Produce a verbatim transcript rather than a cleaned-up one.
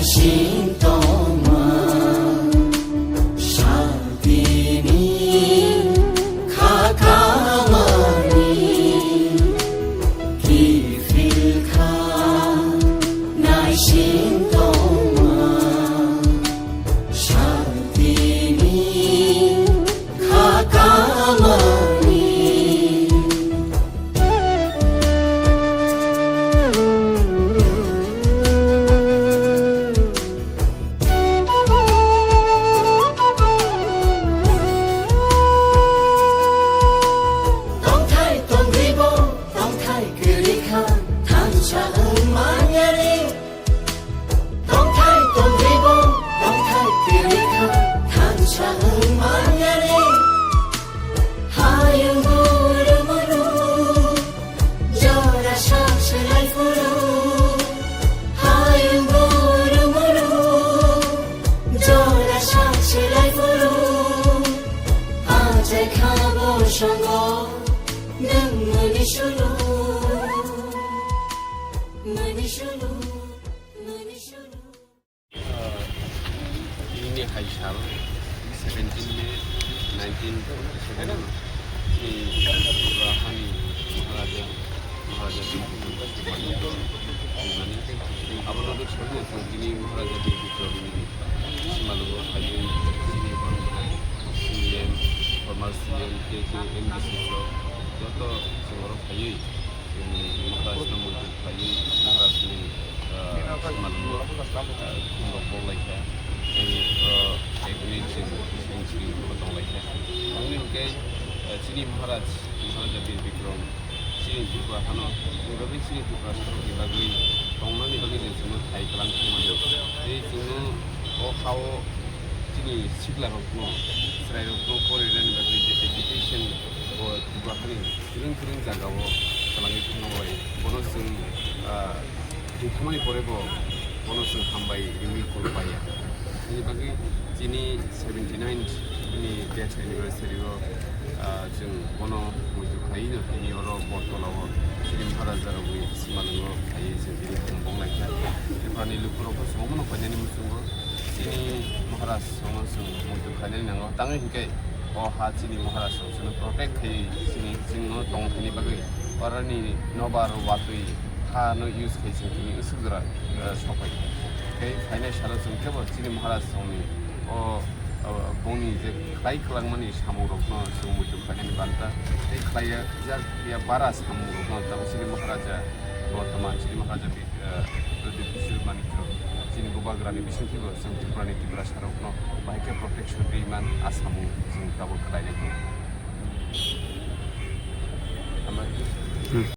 Sintoma, shaltini, khakamani, kifilkha, naisintoma, shaltini, khakamani. Tongthai tongribo, tongthai kwrwikha, thansa wng manyani. Tongthai tongribo, tongthai kwrwikha, thansa wng manyani. Hayung guru muru, jora sak selai phuru. Hayung guru muru, jora sak selai phuru. Ajai khabo songo, nwng mani sulu, mani sulu, mani sulu. Nini hai sal seventeen May nineteen forty seven ni Tripura hani Maharaja, Maharaja Bingkulu Bingkulu Bingkulu Bingkulu. Abono duk sabo tong tini Maharaja Bingkulu ni simalugo phaiwi chini borok C M, former C M, K K M D C rok joto chwng oro phaiwi Maharajno muitu khlaiwi Maharajni, ah, simalugo, ah, khumrok boklaikha. Tei, ah, agni chwng chwng chwng tonglaikha. Tamoni hwnkhe, ah, chini Maharaj, Maharaja Bir Bikram, chini Tripura hano, chini bagwi, chini Tripura sarokni bagwi tongnani bagwi je chwngno thai kwlang khumani. Tei chwngno o ha-o chini sikhlarokno, chwrairokno porinani bagwi je education bo Tripura hani kwrwng kwrwng jagao kwlangwi thangna bai. Bono chwng, ah, thwithamani pore bo bono chwng hambai ringwi khulupaiya. Bini bagwi chini seventy nine ni death anniversary o, ah, chwng bono muitu khaiwi no tini oro Bortolao chini Maharaja rokni simalugo khaiwi chwng tini khum bonglaikha. Tripurani lukurokno chwng omono painani muchungo chini Maharaj rokno chwng muitu khainani nango. Tangwi hinkhe o ha chini Maharaj rok chwngno protect khai chini, chwngno tong thani bagwi oroni nobar watwi ha no use khai chwng tini usuk jora, eh, sopai. Tei phainai salo chwng kebo chini Maharaj rokni o, o, bongni je khlai kwlangmani samung rokno chwng muitu khainani banta tei khlaiya jak ya bara samung rokno tabuk chini Maharaja, bortoman chini Maharaja bi-, eh, Pradip Kishore Manikya, chini bubagrani bisingtwibo chwng Tripurani Tiprasarokno bahai khe protection rwi man a samung chwng tabuk khlainai khe.